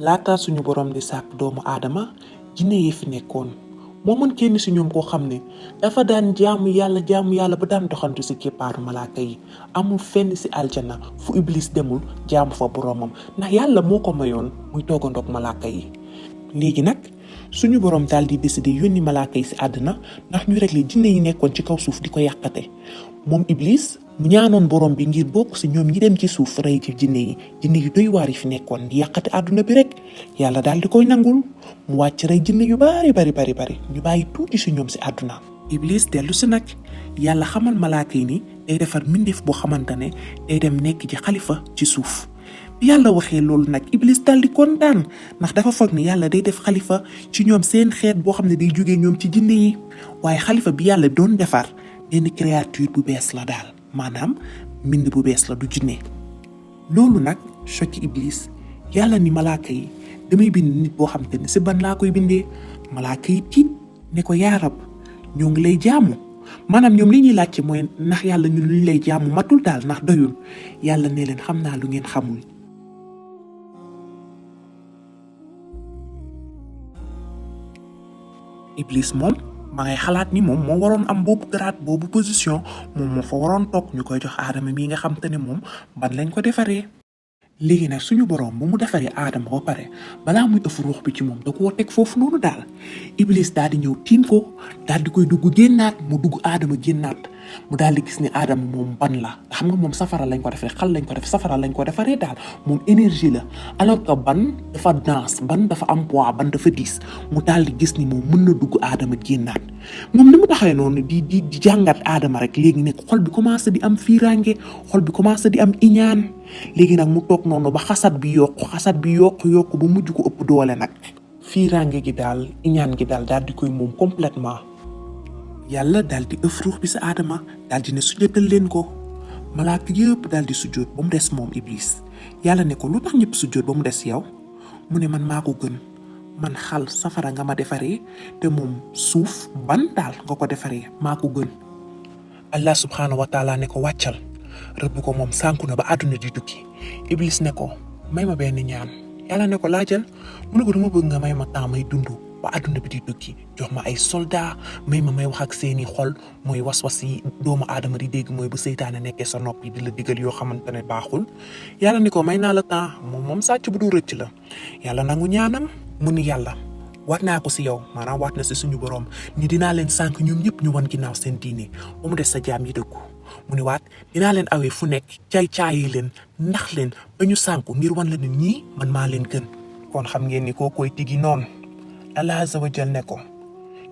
laata suñu borom di sàkk doomu aadama jinne yi fi nekkoon moo mën kenn si ñoom koo xam ne dafa daan jaamu yàlla ba daan doxantu si képpaaru malaaka yi amul fenn si aljana fu iblis demul jaamu fa boromam ndax yàlla moo ko mayoon muy toogandoog malaaka yi. léegi nag suñu borom daal di décider yónni malaaka yi si àddina ndax ñu régler jinne yi nekkoon ci kaw suuf di ko yàqate moom iblis mu ñaanoon borom bi ngir bokk si ñoom ñi dem ci suuf rey ci jinne yu doy waar yi fi nekkoon di yàqate àdduna bi rek yàlla daal di koy nangul mu wàcc rey jinne yu bari ñu bàyyi tuuti si ñoom si àdduna. iblis dellu si nag yàlla xamal malaaka yi ni day defar mbindeef boo xamante ne day dem nekk ci xalifa ci suuf. bi yàlla waxee loolu nag iblis daal di kontaan ndax dafa foog ni yàlla day def xalifa ci ñoom seen xeet boo xam ne day jógee ñoom ci jinne yi waaye xalifa bi yàlla doon defar benn créature bu bees la daal maanaam mbind bu bees la du jinne. loolu nag choqué iblis yàlla ni malaaka yi damay bind nit boo xam te ne si ban laa koy bindee malaaka yi tiit ne ko yaa rab ñoo ngi lay jaamu maanaam ñoom li ñuy laajte mooy ndax yàlla ñun lu ñu lay jaamu matul daal ndax doyul yàlla ne leen xam naa lu ngeen xamul. iblis moom ma ngay xalaat ni moom moo waroon am boobu grade boobu position moom moo fa waroon toog ñu koy jox aadama mii nga xam te ne moom ban lañ ko defaree. léegi nag suñu borom bu mu defaree aadama ba pare balaa muy ëff ruux bi ci moom da koo teg foofu noonu daal iblis daal di ñëw tiim ko daal di koy dugg génnaat mu dugg aadama génnaat mu daal di gis ni aadama moom ban la xam nga moom safara lañ ko defee xal lañ ko def safara lañ ko defaree daal moom énergie la alors que ban dafa dense ban dafa am poids ban dafa diis mu daal di gis ni moom mën na dugg aadama génnaat moom ni mu taxawee noonu di jàngat aadama rek léegi nag xol bi commencé di am fiiraange xol bi commencé di am iñaan léegi nag mu toog noonu ba xasat bi yokku ba mujj ko ëpp doole nag fiiraange gi daal iñaan gi daal di koy moom complètement yàlla daal di ëff ruux bi sa aadama daal di ne sujjóotal leen ko malaaka yëpp daal di sujjóot ba mu des moom iblis yàlla ne ko lu tax ñëpp sujjóot ba mu des yow mu ne man maa ko gën man xal safara nga ma defaree te moom suuf ban daal nga ko defaree maa ko gën. Allah subhanahu wa taala ne ko wàccal rëbb ko moom sànku na ba àdduna di tukki iblis ne ko may ma benn ñaan yàlla ne ko laajal mu ne ko dama bëgg nga may ma temps may dund ba àdduna bi di tukki jox ma ay soldat may wax ak seeni xol mooy was-was yi doomu aadama di dégg mooy bu seytaane nekkee sa nopp yi di la digal yoo xamante ne baaxul yàlla ni ko may naa la temps moom sàcc bu du rëcc la yàlla nangu ñaanam mu ni yàlla waat naa ko si yow maanaam waat na si suñu borom ni dinaa leen sànq ñoom ñëpp ñu wan ginnaaw seen diine ba mu des sa jaam yi dëggu mu ni waat dinaa leen awee fu nekk caayi leen ndax leen ba ñu sànku ngir wan la ne ñii man maa leen gën kon xam ngeen ni koo koy tigi noonu Allah azza wa jal ne ko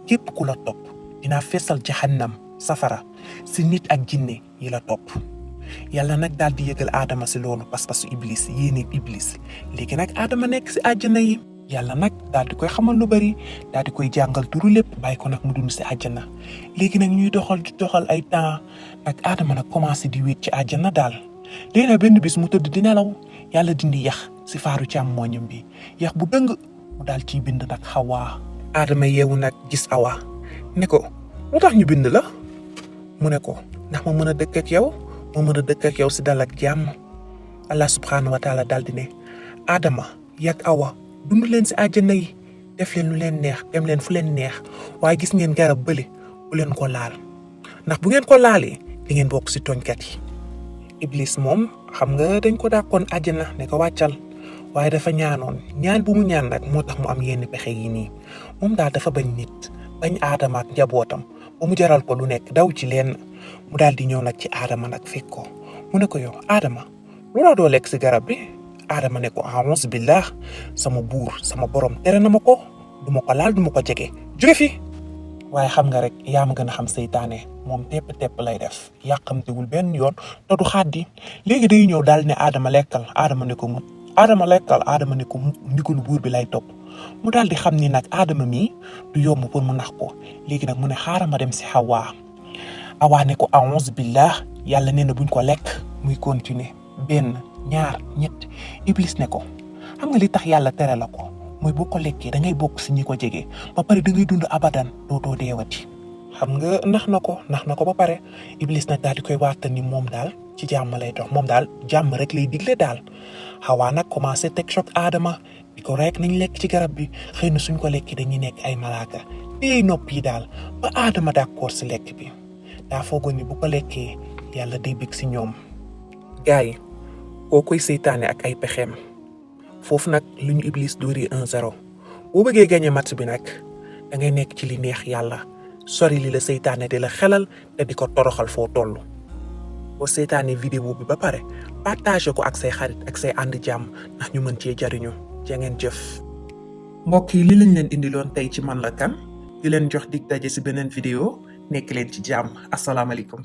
képp ku la topp dinaa feesal jahannam safara si nit ak jinne yi la topp yàlla nag daal di yëgal aadama si loolu pas-pasu iblis yéene iblis léegi nag aadama nekk si àjjana yi yàlla nag daal di koy xamal lu bari daal di koy jàngal turu lépp bàyyi ko nag mu dund si àjjana léegi nag ñuy doxal ay temps nag aadama nag commencé di wéet ci àjjana daal léegi nag benn bis mu tëdd di nelaw yàlla dindi yax si faaru càmmooñam bi yax bu dëng mu daal ciy bind nag xawaa aadama yeewu nag gis awa ne ko lu tax ñu bind la mu ne ko ndax ma mën a dëkk ak yow si dal ak jàmm Allah subhanahu wa taala daal di ne aadama yàgg awa dund leen si àjjana yi def leen lu leen neex dem leen fu leen neex waaye gis ngeen garab bële bu leen ko laal ndax bu ngeen ko laalee di ngeen bokk si tooñkat yi iblis moom xam nga dañ ko dàqoon àjjana ne ko wàccal waaye dafa ñaanoon ñaan bu mu ñaan nag moo tax mu am yenn pexe yi nii moom daal dafa bañ nit bañ aadama ak njabootam ba mu jaral ko lu nekk daw ci leen mu daal di ñëw nag ci aadama nag fekk ko mu ne ko yow aadama lu la doo lekk si garab bi aadama ne ko a'uuzu billah sama buur sama borom tere na ma ko du ma ko laal du ma ko jege jóge fi waaye xam nga rek yaa ma gën a xam seytaane moom tepp lay def yàqamtewul benn yoon te du xaddi léegi day ñëw daal ne aadama lekkal aadama ne ko ndigalu buur bi lay topp mu daal di xam ni nag aadama mi du yomb pour mu nax ko léegi nag mu ne xaaral ma dem si Hawa ne ko a'uuzu billah yàlla nee na buñ ko lekk muy continuer benn ñaar ñett iblis ne ko xam nga li tax yàlla tere la ko mooy boo ko lekkee da ngay bokk si ñi ko jege ba pare da ngay dund abadan dootoo deewati xam nga nax na ko ba pare iblis nag daal di koy waata ni moom daal ci jàmm lay dox moom daal jàmm rek lay digle daal. Xawaa nag commencé teg choc Adama di ko rek nañ lekk ci garab bi xëy na suñ ko lekkee dañuy nekk ay malaaka day nopp yi daal ba Adama d'accord si lekk bi daa foogoon ni bu ko lekkee yàlla day bég si ñoom. gars yi koo koy seytaane ak ay pexeem foofu nag lu ñu Iblis dóori 1-0 boo bëggee gagné match bi nag da ngay nekk ci li neex yàlla sori li la seytaane di la xelal te di ko toroxal foo toll. boo seytaane vidéo bi ba pare partagé ko ak say xarit ak say ànd jàmm ndax ñu mën cee jariñu jaa ngeen jëf. mbokk yi li lañ leen indiloon tey ci Man la Kan di leen jox dig daje si beneen vidéo nekk leen ci jàmm asalaamaaleykum.